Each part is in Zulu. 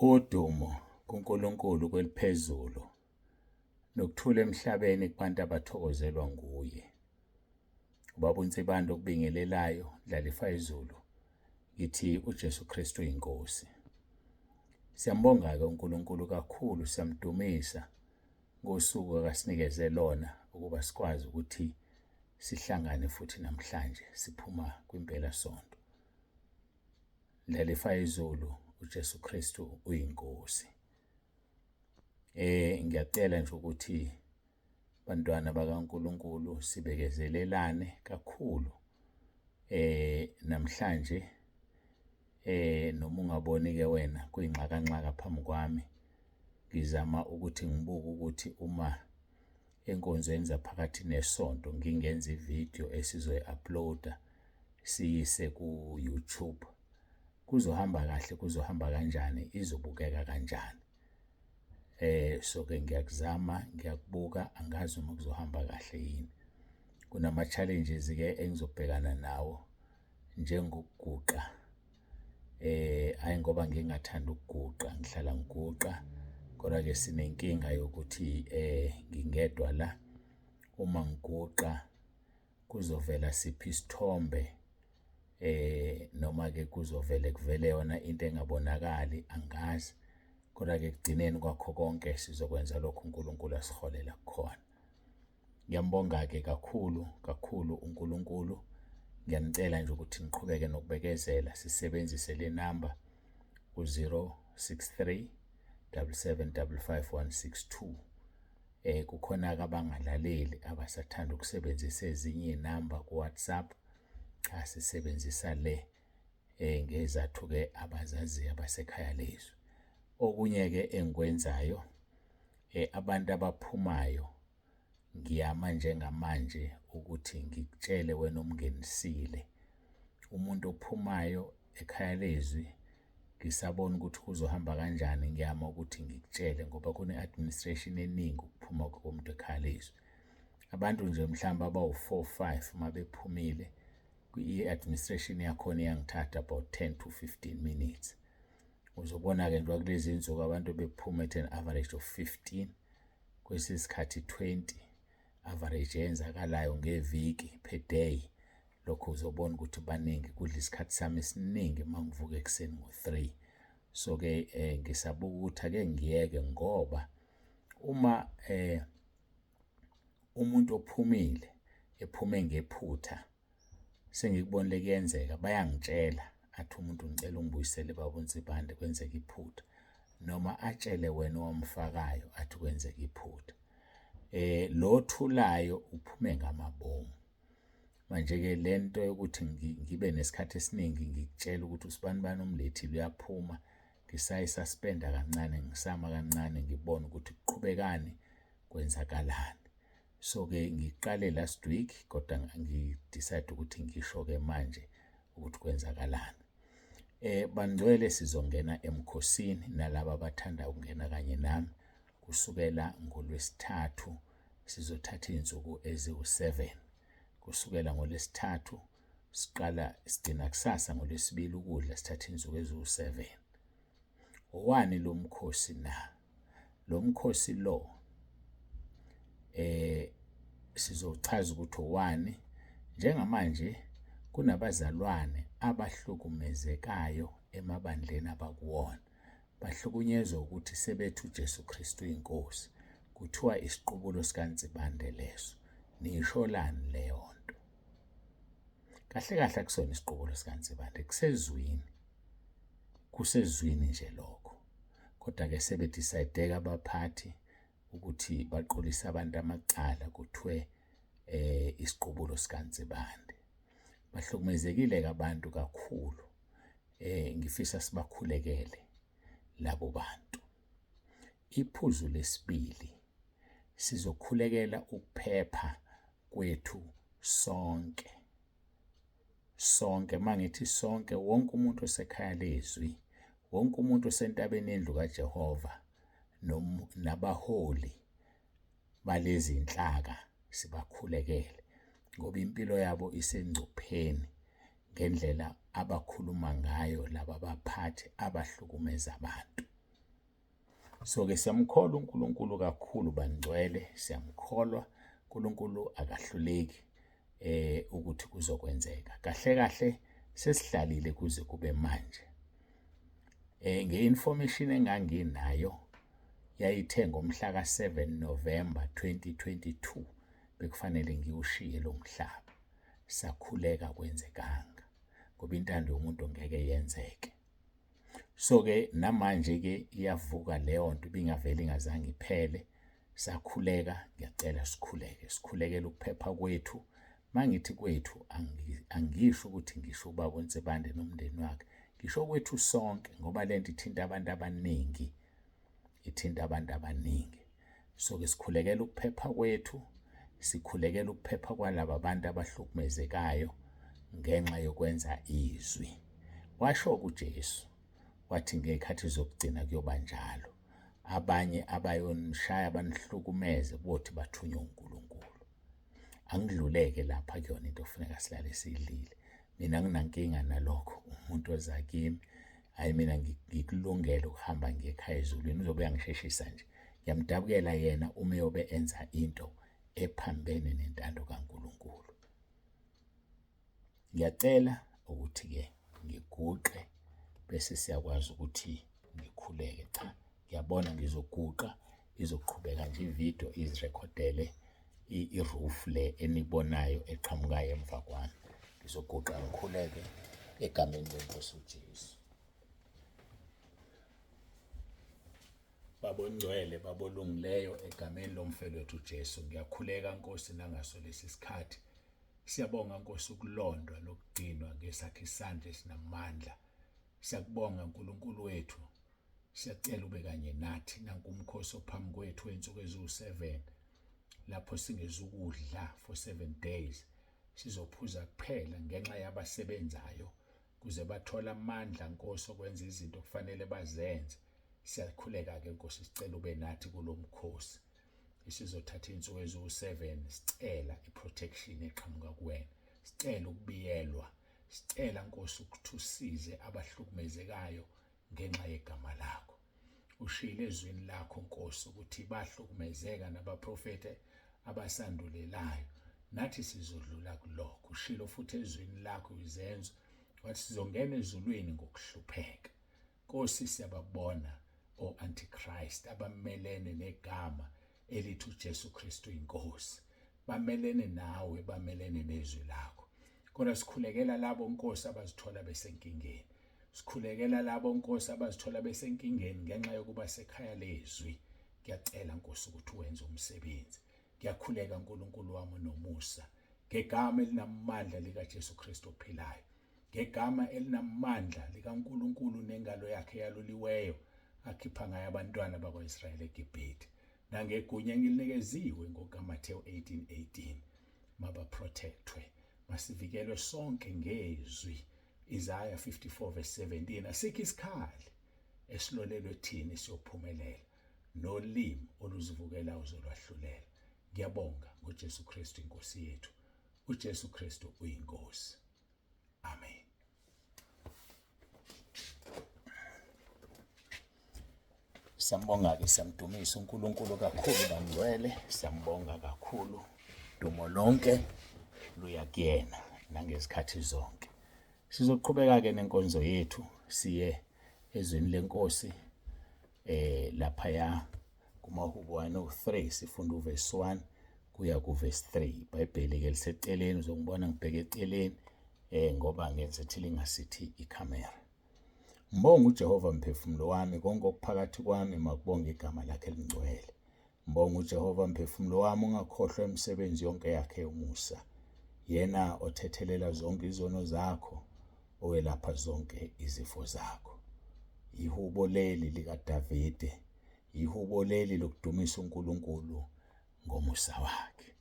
Udumo kuNkulunkulu kweliphezulu, nokuthula emhlabeni kubantu abathokozelwa nguye. Ubaba uNsibande okubingelelayo, Ndlalifa izulu, ngithi uJesu Kristu uyinkosi. Siyambonga-ke uNkulunkulu kakhulu, siyamdumisa ngosuku akasinikeze lona ukuba sikwazi ukuthi sihlangane futhi namhlanje siphuma kwimpelasonto. Ndlalifa izulu, uJesu Kristu uyinkosi. Ngiyacela nje ukuthi bantwana bakaNkulunkulu sibekezelelane kakhulu. Namhlanje noma ungaboni ke wena kuyinxakanxaka phambi kwami, ngizama ukuthi ngibuke ukuthi uma enkonzweni zaphakathi nesonto ngingenza ividiyo esizoyi-upload-a siyise ku-YouTube, kuzohamba kahle, kuzohamba kanjani, izobukeka kanjani. So-ke ngiyakuzama, ngiyakubuka, angazi uma kuzohamba kahle yini. Kunama-challenges-ke engizobhekana nawo njengokuguqa, hhayi ngoba ngingathandi ukuguqa, ngihlala ngiguqa, kodwa-ke sinenkinga yokuthi ngingedwa la, uma ngiguqa kuzovela siphi isithombe, noma-ke kuzovele kuvele yona into engabonakali, angazi. Kodwa-ke ekugcineni kwakho konke sizokwenza lokhu uNkulunkulu asiholela kukhona. Ngiyambonga-ke kakhulu kakhulu uNkulunkulu. Ngiyanicela nje ukuthi niqhubeke nokubekezela, sisebenzise le namba u-063 77 55 162. Kukhona-ke abangalaleli abasathanda ukusebenzisa ezinye iy'namba ku-WhatsApp. Cha, sisebenzisa le ngezathu-ke abazaziyo abasekhaya lezwi. Okunye-ke engikwenzayo, abantu abaphumayo ngiyama njengamanje ukuthi ngikutshele wena omngenisile. Umuntu ophumayo ekhaya lezwi ngisabona ukuthi kuzohamba kanjani, ngiyama ukuthi ngikutshele ngoba kune-administration eningi ukuphuma komuntu ekhaya lezwi. Abantu nje mhlawumbe abawu-4 5 uma bephumile, i-administration yakhona iyangithatha about 10 to 15 minutes. Uzobona-ke nje kulezi nsuku abantu bephuma at an average of 15, kwesinye isikhathi 20 average eyenzakalayo ngeviki per day. Lokho uzobona ukuthi baningi, kudla isikhathi sami esiningi uma ngivuka ekuseni ngo-3. So-ke ngisabuka ukuthi ake ngiyeke ngoba uma umuntu ophumile ephume ngephutha, sengikubonile kuyenzeka, bayangitshela athi umuntu ngicela ungibuyisele baba uNsibande kwenzeka iphutha, noma atshele wena owamfakayo athi kwenzeka iphutha. Lo othulayo uphume ngamabomu. Manje-ke le nto yokuthi ngibe nesikhathi esiningi ngikutshela ukuthi usibanibani umlethile uyaphuma, ngisayisuspenda kancane, ngisama kancane ngibone ukuthi kuqhubekani, kwenzakalani. So-ke ngiqale last week kodwa ngi-decide ukuthi ngisho-ke manje ukuthi kwenzakalani. Bangcwele, sizongena emkhosini nalaba abathanda ukungena kanye nami kusukela ngoLwesithathu, sizothatha iy'nsuku eziwu-7 kusukela ngoLwesithathu, siqala sigcina kusasa ngoLwesibili ukudla, sithatha iy'nsuku eziwu-7. Owani lo mkhosi na? Lo mkhosi lo sizochaza ukuthi owani. Njengamanje kunabazalwane abahlukumezekayo emabandleni abakuwona, bahlukunyezwa ukuthi sebethi uJesu Kristu uyinkosi, kuthiwa isiqubulo sikaNsibande leso. Niyisholani leyo nto? Kahle kahle akusona isiqubulo sikaNsibande, kusezwini, kusezwini nje lokho. Kodwa-ke sebedecide-ke abaphathi ukuthi baqolise abantu amacala, kuthiwe isiqubulo sikaNsibande. Bahlukumezekile-ke abantu kakhulu, ngifisa sibakhulekele labo bantu. Iphuzu lesibili, sizokhulekela ukuphepha kwethu sonke. Sonke, mangithi sonke, wonke umuntu osekhaya lezwi, wonke umuntu osentabeni yendlu kaJehova, nabaholi balezi nhlaka sibakhulekele, ngoba impilo yabo isengcupheni ngendlela abakhuluma ngayo laba baphathi abahlukumeza abantu. So-ke siyamkholwa uNkulunkulu kakhulu bangcwele, siyamkholwa uNkulunkulu akahluleki ukuthi kuzokwenzeka. Kahle kahle sesihlalile kuze kube manje. Nge-information enganginayo yayithe ngomhla ka-7 November 2022 bekufanele ngiwushiye lo mhlaba. Sakhuleka kwenzekanga ngoba intando yomuntu ngeke yenzeke. So-ke namanje-ke iyavuka leyo nto ibingavele ingazange iphele. Sakhuleka, ngiyacela sikhuleke, sikhulekele ukuphepha kwethu. Mangithi kwethu angisho ukuthi ngisho ubaba uNsibande nomndeni wakhe, ngisho kwethu sonke ngoba lento ithinta abantu abaningi, ithinta abantu abaningi. So-ke sikhulekela ukuphepha kwethu, sikhulekela ukuphepha kwalaba bantu abahlukumezekayo ngenxa yokwenza izwi. Washo-ke uJesu wathi ngey'khathi zokugcina kuyoba njalo. Abanye abayonishaya banihlukumeze bothi bathunywe uNkulunkulu. Angidluleke lapha kuyona into okufuneka silale siyidlile. Mina anginankinga nalokho umuntu oza kimi hhayi mina ngikulungele ukuhamba ngiye ekhaya ezulwini uzobe uyangisheshisa nje. Ngiyamdabukela yena uma eyobe enza into ephambene nentando kaNkulunkulu. Ngiyacela ukuthi-ke ngiguqe bese siyakwazi ukuthi ngikhuleke. Cha, ngiyabona ngizoguqa izoqhubeka nje ividiyo izirekhodele i-roof le enibonayo eqhamukayo emva kwami. Ngizoguqa ngikhuleke egameni lenkosi uJesu. Baba ongcwele, Baba olungileyo, egameni lomfelo wethu uJesu, ngiyakhuleka Nkosi nangaso lesi sikhathi. Siyabonga Nkosi ukulondwa nokugcinwa ngesakhe isandla esinamandla. Siyakubonga Nkulunkulu wethu. Siyacela ube kanye nathi nanku umkhosi ophambi kwethu wensuku eziwu-7 lapho singezukudla for 7 days. Sizophuza kuphela ngenxa yabasebenzayo kuze bathole amandla Nkosi okwenza izinto okufanele bazenze. Siyakhuleka-ke Nkosi, sicela ube nathi kulo mkhosi. Isizothatha iy'nsuku eziwu-7 sicela i-protection eqhamuka kuwena, sicela ukubiyelwa, sicela Nkosi ukuthi usize abahlukumezekayo ngenxa yegama lakho. Ushilo ezwini lakho Nkosi ukuthi bahlukumezeka nabaprofethe abasandulelayo, nathi sizodlula kulokho. Ushilo futhi ezwini lakho izenzo wathi sizongena ezulwini ngokuhlupheka. Nkosi siyababona o-antichrist abamelene negama elithi uJesu Kristu inkosi, bamelene nawe, bamelene nezwi lakho. Kodwa sikhulekela labo Nkosi abazithola besenkingeni, sikhulekela labo Nkosi abazithola besenkingeni ngenxa yokuba sekhaya lezwi. Ngiyacela Nkosi ukuthi wenze umsebenzi. Ngiyakhuleka uNkulunkulu wami onomusa ngegama elinamandla likaJesu Kristu ophilayo, ngegama elinamandla likaNkulunkulu nengalo yakhe yaluliweyo akhipha ngayo abantwana bakwa-Israyeli eGibhithe, nangegunya engilinikeziwe ngokaMathewu 18:18, mabaprotectwe, masivikelwe sonke ngezwi. Isaya 54 verse 17, asikho isikhali esilolelwe thina esiyophumelela, nolimi oluzivukela uzolwahlulela. Ngiyabonga ngoJesu Kristu inkosi yethu. uJesu Kristu uyinkosi. Amen. Siyambonga-ke, siyamdumisa uNkulunkulu kakhulu bangcwele, siyambonga kakhulu. Dumo lonke luya kuyena nangezikhathi zonke. Sizoqhubeka-ke nenkonzo yethu siye ezwini lenkosi laphaya kumahubo 103 sifunda uverse 1 kuya kuverse 3. IBhayibheli ke liseceleni, uzongibona ngibheke eceleni ngoba ngenze thi lingasithi ikhamera. Mbonga uJehova mphefumulo wami, konke okuphakathi kwami makubonge igama lakhe elingcwele. Mbonga uJehova mphefumulo wami, ungakhohlwa imisebenzi yonke yakhe yomusa. Yena othethelela zonke izono zakho, owelapha zonke izifo zakho. Ihubo leli likaDavide, ihubo leli lokudumisa uNkulunkulu ngomusa wakhe.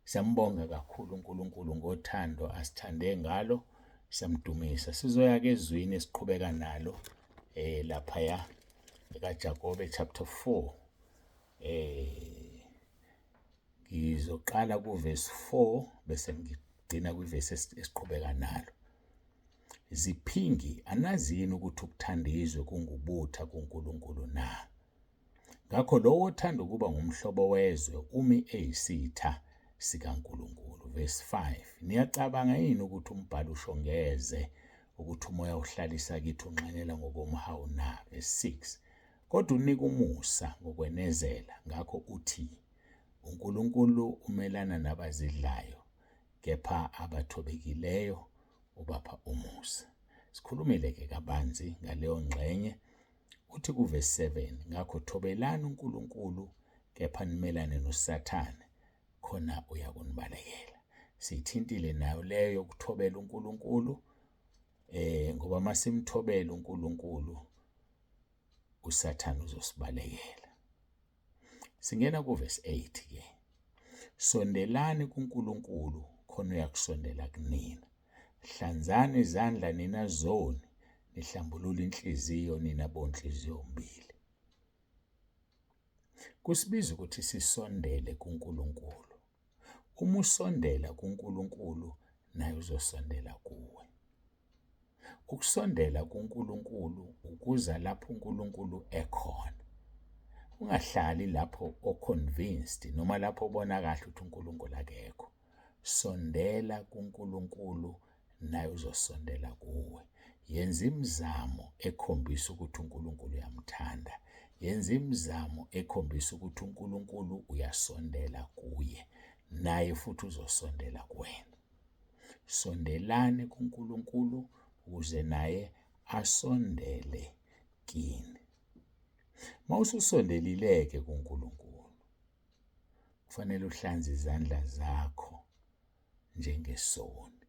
Siyambonga kakhulu uNkulunkulu ngothando asithande ngalo, siyamdumisa. Sizoya ke ezwini esiqhubeka nalo laphaya kaJakobe chapter 4. Ngizoqala kuverse 4 bese ngigcina kwivesi esiqhubeka nalo. Ziphingi, anazi yini ukuthi ukuthanda izwe kungubutha kuNkulunkulu na? Ngakho lowo othanda ukuba ngumhlobo wezwe umi eyisitha sikaNkulunkulu. Verse 5. Niyacabanga yini ukuthi umbhalo usho ngeze ukuthi umoya uhlalisa kithi unxanela ngokomhawu na? Verse 6. Kodwa unika umusa ngokwenezela, ngakho uthi uNkulunkulu umelana nabazidlayo, kepha abathobekileyo ubapha umusa. Sikhulumile-ke kabanzi ngaleyo ngxenye. Uthi kuvesi 7, ngakho thobelani uNkulunkulu kepha nimelane noSathane, khona uyakunibalekela. Siyithintile nayo leyo yokuthobela uNkulunkulu, ngoba masimthobela uNkulunkulu uSathane uzosibalekela. Singena kuvesi 8 ke. Sondelani kuNkulunkulu khona uyakusondela kunina. Hlanzani izandla nina zoni, nihlambulule inhliziyo nina bonhliziyo mbili. Kusibiza ukuthi sisondele kuNkulunkulu. Uma usondela kuNkulunkulu, naye uzosondela kuwe. Ukusondela kuNkulunkulu ukuza lapho uNkulunkulu ekhona. Ungahlali lapho o-convinced noma lapho obona kahle ukuthi uNkulunkulu akekho. Sondela kuNkulunkulu naye uzosondela kuwe. Yenza imizamo ekhombisa ukuthi uNkulunkulu uyamthanda. Yenza imizamo ekhombisa ukuthi uNkulunkulu uyasondela kuye, naye futhi uzosondela kuwena. Sondelani kuNkulunkulu ukuze naye asondele kini. Mawususondelile-ke kuNkulunkulu, kufanele uhlanze izandla zakho njengesoni.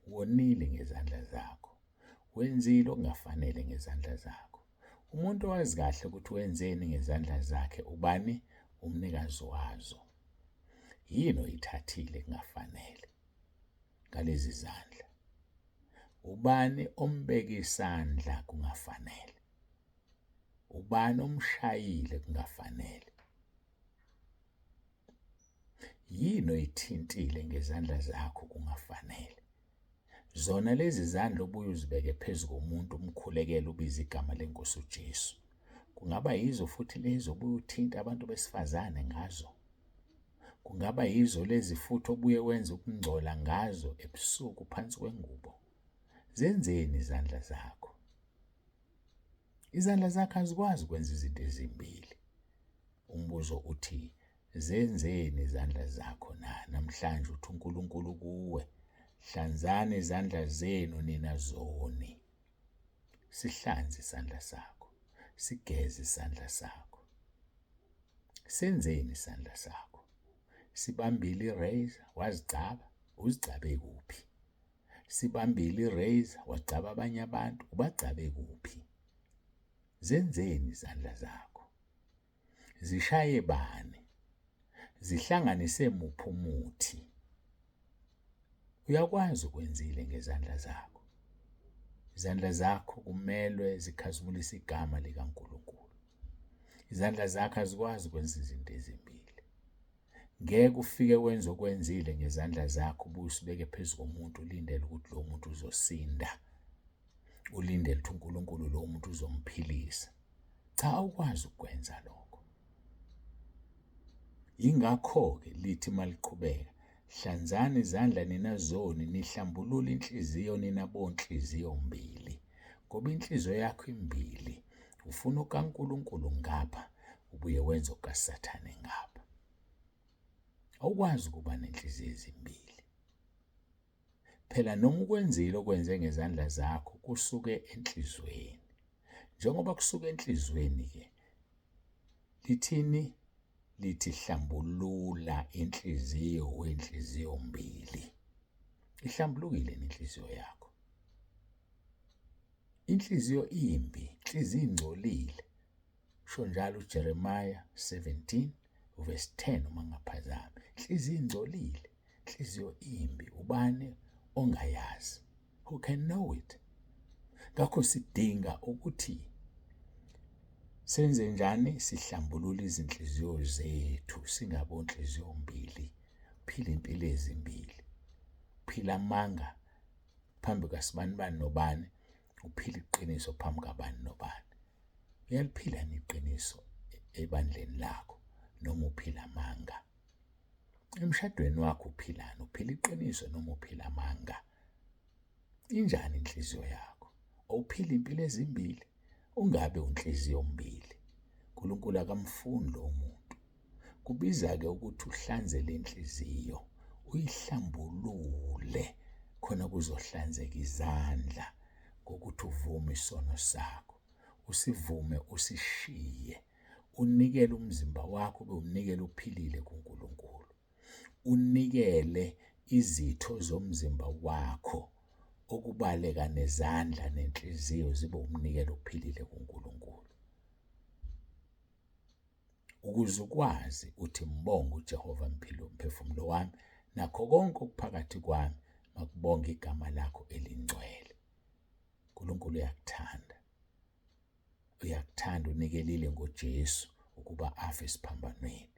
Wonile ngezandla zakho, wenzile okungafanele ngezandla zakho. Umuntu owazi kahle ukuthi wenzeni ngezandla zakhe ubani? Umnikazi wazo. Yini oyithathile kungafanele ngalezi zandla? Ubani ombeke isandla kungafanele? Ubani omshayile kungafanele? Yini oyithintile ngezandla zakho kungafanele? Zona lezi zandla obuye uzibeke phezu komuntu umkhulekele ubize igama lenkosi uJesu. Kungaba yizo futhi lezi obuye uthinta abantu besifazane ngazo. Kungaba yizo lezi futhi obuye wenze ukungcola ngazo ebusuku phansi kwengubo. Zenzeni izandla zakho? Izandla zakho azikwazi ukwenza izinto ezimbili. Umbuzo uthi, zenzeni izandla zakho na? Namhlanje uthi uNkulunkulu kuwe, hlanzani izandla zenu nina zoni. Sihlanze isandla sakho, sigeze isandla sakho. Senzeni isandla sakho? Sibambile i-razor, wazigcaba, uzigcabe kuphi? Sibambile i-razor, wagcaba abanye abantu, ubagcabe kuphi? Zenzeni izandla zakho? Zishaye bani? Zihlanganise muphi umuthi? Uyakwazi ukwenzile ngezandla zakho. Izandla zakho kumelwe zikhazimulise igama likaNkulunkulu. Izandla zakho azikwazi ukwenza izinto ezimbili. Ngeke ufike wenze okwenzile ngezandla zakho ubuye usibeke phezu komuntu ulindele ukuthi lo muntu uzosinda. Ulindele ukuthi uNkulunkulu lo muntu uzomphilisa. Cha, awukwazi ukukwenza lokho. Yingakho-ke lithi maliqhubeka, hlanzani izandla nina zoni, nihlambulule inhliziyo nina bonhliziyo mbili. Ngoba inhliziyo yakho imbili, ufuna okaNkulunkulu ngapha, ubuye wenze okaSathane ngapha. Awukwazi ukuba nenhliziyo ezimbili. Phela noma ukwenzile okwenze ngezandla zakho kusuke enhliziyweni. Njengoba kusuke enhliziyweni-ke, lithini? Lithi hlambulula inhliziyo wenhliziyo mbili. Ihlambulukile inhliziyo yakho. Inhliziyo imbi, inhliziyo ingcolile. Usho njalo uJeremiah 17 verse 10 uma ngaphazami. Inhliziyo ingcolile, inhliziyo imbi, ubani ongayazi? Who can know it? Ngakho sidinga ukuthi senze njani? Sihlambulule izinhliziyo zethu, singabo nhliziyo mbili, phila impilo ezimbili, phila amanga phambi kasibanibani nobani, uphila iqiniso phambi kabani nobani. Uyaliphila iqiniso ebandleni lakho noma uphila amanga? Emshadweni wakho uphilani? Uphila iqiniso noma uphila amanga? Injani inhliziyo yakho? Awuphili impilo ezimbili? Ungabe unhliziyo mbili. uNkulunkulu akamfuni lowo muntu. Kubiza-ke ukuthi uhlanze le nhliziyo, uyihlambulule khona kuzohlanzeka izandla ngokuthi uvume isono sakho, usivume usishiye, unikele umzimba wakho ube umnikelo ophilile kuNkulunkulu. Unikele izitho zomzimba wakho okubaleka nezandla nenhliziyo zibe umnikelo ophilile kuNkulunkulu. Ukuze ukwazi uthi mbonge uJehova mphilo mphefumulo wami nakho konke okuphakathi kwami makubonge igama lakho elingcwele. uNkulunkulu uyakuthanda. Uyakuthanda unikelile ngoJesu ukuba afe esiphambanweni.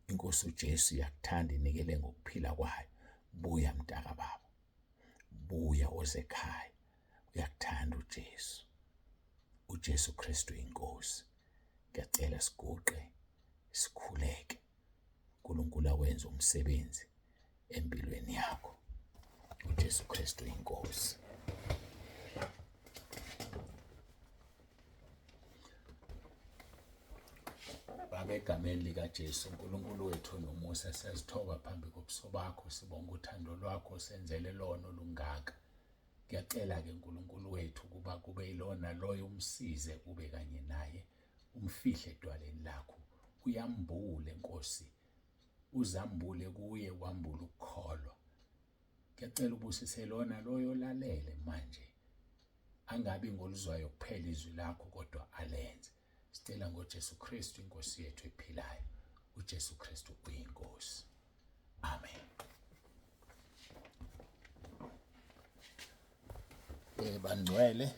Inkosi uJesu iyakuthanda inikele ngokuphila kwayo. Buya mntaka baba. Buya oze ekhaya. Uyakuthanda uJesu. UJesu Kristu inkosi. Ngiyacela siguqe sikhuleke. uNkulunkulu awenze umsebenzi empilweni yakho. uJesu Kristu inkosi. Baba, egameni likaJesu, uNkulunkulu wethu nomusa, siyazithoba phambi kobuso bakho, sibonga uthando lwakho senzele lona olungaka. Ngiyacela-ke uNkulunkulu wethu ukuba kube yilona loyo umsize ube kanye naye, umfihle edwaleni lakho, uyambule Nkosi, uzambule kuye, wambule ukukholwa. Ngiyacela ubusise lona loyo olalele manje, angabi ngoluzwayo kuphela izwi lakho kodwa alenze. Sicela ngoJesu Kristu inkosi yethu ephilayo. uJesu Kristu uyinkosi. Amen. Eh bangcwele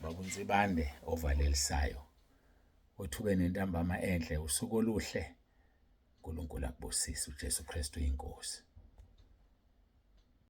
babuNsibande ovalelisayo. Uthube nentambama enhle usuku oluhle. uNkulunkulu akubusise uJesu Kristu inkosi.